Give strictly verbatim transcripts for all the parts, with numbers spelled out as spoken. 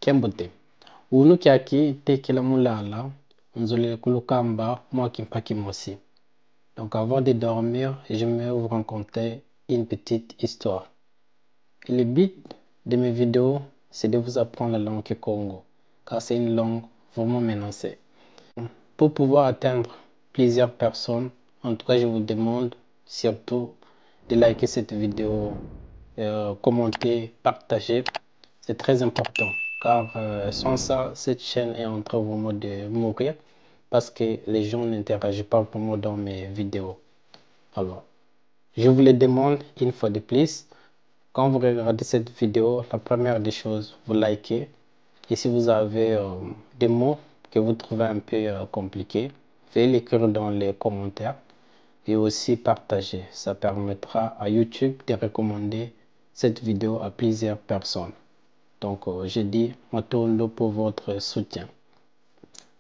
Embote. Unu kiaki tekila mu lala, nzolele kulukamba mwa kimpa kimosi. Donc avant de dormir, j'aimerais vous raconter une petite histoire. Et le but de mes vidéos, c'est de vous apprendre la langue kikongo, car c'est une langue vraiment menacée. Pour pouvoir atteindre plusieurs personnes, en tout cas, je vous demande surtout de liker cette vidéo, euh, commenter, partager. C'est très important, car, euh, sans ça, cette chaîne est en train vraiment de mourir parce que les gens n'interagissent pas vraiment dans mes vidéos. Alors, je vous le demande une fois de plus, quand vous regardez cette vidéo, la première des choses, vous likez. Et si vous avez, euh, des mots que vous trouvez un peu, euh, compliqués, veuillez l'écrire dans les commentaires et aussi partager. Ça permettra à YouTube de recommander cette vidéo à plusieurs personnes. Donc, euh, je dis matondo pour votre soutien.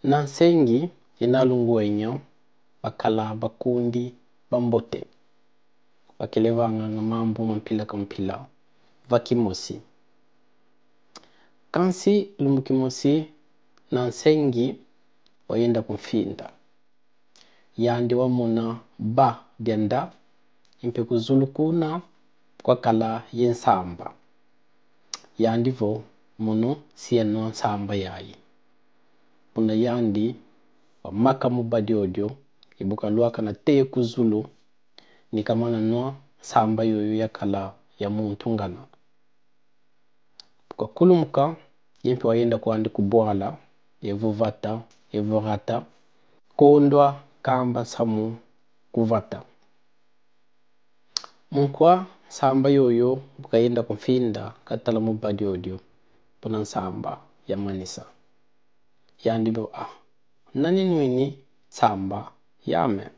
Na nsengi ye na lungwenya bakala bakundi ba mbote. Bakele vanganga mambu ma mpila ka mpila va kimosi. Kansi lumbu kimosi, na nsengi wayenda ku mfinda. Yandi wamona ba dianda, mpe ku zulu kuna kwakala ye nsamba. Yandi vo: "Mono si yanwa nsamba yayi." Buna yandi wamaka mu ba diodio, ye bu kalwaka na teye ku zulu, ni kamana nwa nsamba yoyo yakala ya muntu ngana. Bu kakulumuka, ye mpe wayenda kwandi ku bwala, ye vo vata, ye vo rata, kondwa kamba nsamu ku vata. Mu nkwa nsamba yoyo bu kayenda ku mfinda, katala mu ba diodio, buna nsamba yamanisa. Yandi vo: "Ah, nani nwini nsamba yame?"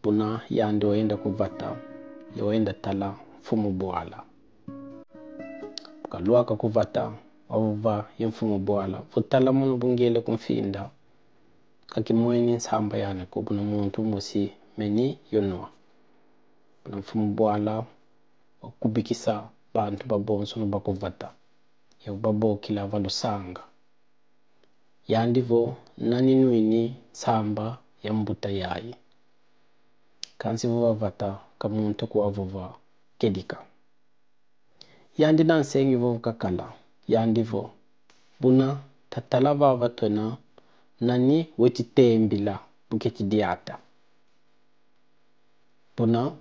Buna yandi wayenda ku vata, ye wayenda tala mfumu bwala. Bu kalwaka ku vata, wavova ye mfumu bwala vo: "Tala, mono bu ngiele ku mfinda, ka kimweni nsamba yame ko, buna muntu mosi meni yo nwa." Buna mfumu bwala wakubikisa bantu babonsono ba ku vata, ye wababokila va lusanga. Yandi vo: "Nani nwini nsamba ya mbuta yayi?" Kansi vo va vata, ka muntu ko wavova kedika. Yandi na nsengi vo kakala. Yandi vo: "Buna tatala vava twena nani weti tembila bu keti diata." Buna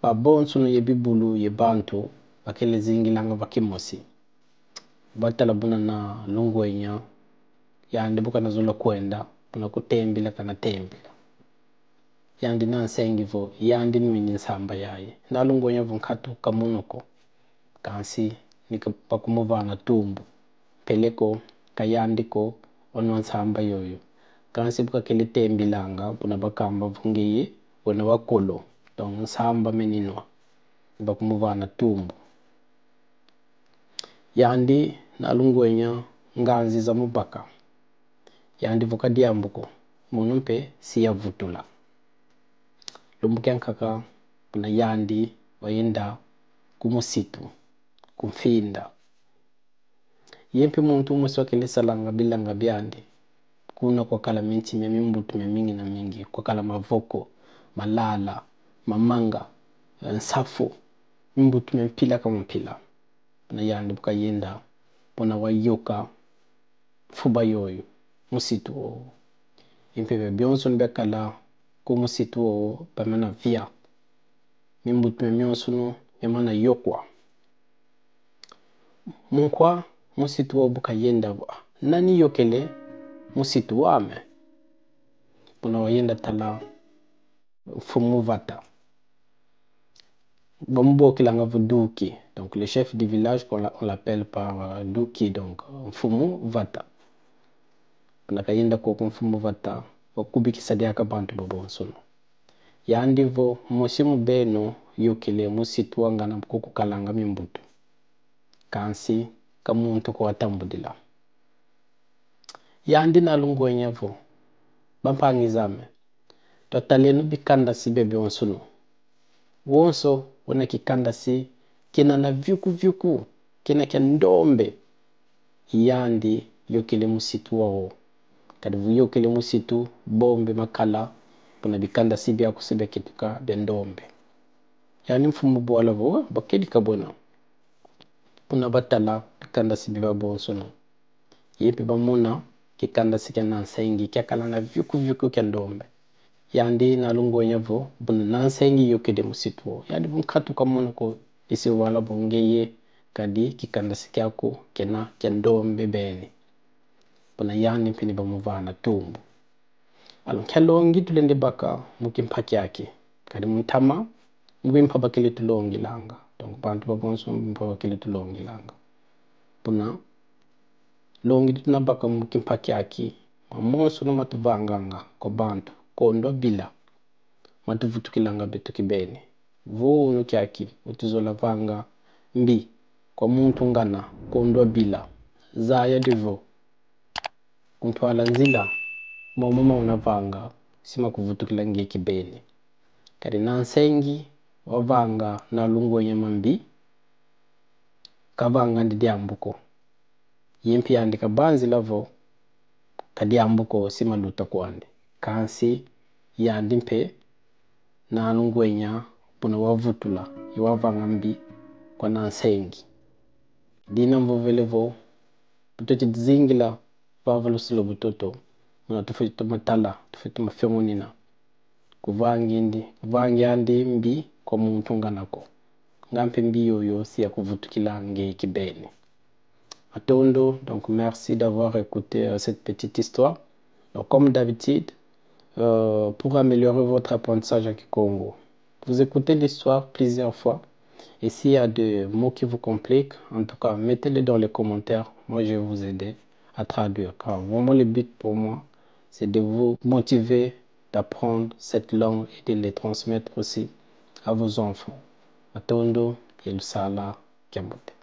babonsono ye bibulu ye bantu bakele zingilanga va kimosi. Batala buna na lungwenya, yandi bu kana zola kwenda, buna ku tembila kana tembila. Yandi na nsengi vo yandi nwini nsamba yayi. Na lungwenya vo nkatu ka mono ko. Kansi ni ka-, bakumuvana tumbu. Peleko ka yandi ko wanwa nsamba yoyo. Kansi bu kakele tembilanga, buna bakamba vo ngeye wena wa kolo. Donc nsamba meni nwa. Bakumuvana tumbu. Yandi na lungwenya nganzi zamubaka. Yandi vo ka diambu ko, mono mpe si yavutula. Lumbu kiankaka, buna yandi wayenda ku musitu, ku mfinda. Ye mpe muntu mosi wakele salanga bilanga biandi. Kuna kwakala minti mia mimbutu mia mingi na mingi, kwakala mavoko, malala, mamanga, eh, nsafu, mimbutu mia mpila ka mpila. Buna yandi bu kayenda, buna wayoka mfuba yoyo, musitu wowo. Ye mpe bia bionsono biakala ku musitu wowo bamana via. Mimbutu mia mionsono miamana yokwa. Mu nkwa musitu wowo bu kayenda vo: "Ah, nani yokele musitu wame?" Buna wayenda tala mfumu vata. Bamubokilanga vo Duki. Donc le chef du village, qu'on l'a-, on l'appelle par, euh, Duki, donc, euh, mfumu vata. Buna kayenda koko mfumu vata, wakubikisa diaka bantu babonsono. Yandi vo: "Mosi mu beno yokele musitu wa ngana ku kukalanga mimbutu. Kansi ka muntu ko watambudila." Yandi na lungwenya vo: "Bampangi zame, twataleno bikandasi bia bionsono. Wonso wena kikandasi kena na viuku-viuku, kena kia ndombe. yandi yokele musitu wau. Kadi vo yokele musitu, bombe makala, buna bikandasi biaku se biakituka bia ndombe. Yandi mfumu Bwala vo, bakedika bona. Buna batala bikandasi bia babonsono. Ye mpe bamona kikandasi kia Nansengi kiakalanga viuku-viuku kia ndombe. Yandi na lungwenya vo, buna Nansengi yokele musitu wau. Yandi vo nkatu kamona ko, isi wala vo ngeye, kadi kikandasi kiaku kena kia ndombe beni. Buna yandi mpe ni bamuvana tumbu. Alors, nkia longi tulendi baka mu kimpa kiaki? Kadi mu ntama, mu bimpa bakele tulongilanga. Donc, bantu babonso mu bimpa bakele tulongilanga. Buna, longi tuna baka mu kimpa kiaki, mamonsono matuvanganga kwa bantu, kondwa bila, matuvutukilanga beto kibeni. Vo unu kiaki, utuzola vanga mbi kwa muntu ngana, kondwa bila. Zaya de vo, kuntwala nzila, momo mauna vanga, si makuvutukila nge kibeni. Kadi Nansengi, wavanga na lungwenya mambi, kavanga ndi diambu ko. Ye mpe yandi kabanzila vo, ka diambu ko si maluta kwandi. Kansi yandi mpe na lungwenya buna wavutula, ye wavanga mbi kwa Nansengi. Dina mvovele vo, bu tweti zingila vava lusi lwa butoto, muna tufweti toma tala, tufweti toma fiongonina. Kuvangi ndi, kuvangi andi mbi kwa muntu ngana ko. Nga mpe mbi yoyo si yakuvutukila nge kibeni. Matondo, donc merci d'avoir écouté, euh, cette petite histoire. Donc, comme d'habitude, euh, pour améliorer votre apprentissage en kikongo, vous écoutez l'histoire plusieurs fois. Et s'il y a des mots qui vous compliquent, en tout cas, mettez-les dans les commentaires. Moi, je vais vous aider à traduire. Car vraiment, le but pour moi, c'est de vous motiver d'apprendre cette langue et de les transmettre aussi à vos enfants. Matondo, ye lusala kia mbote.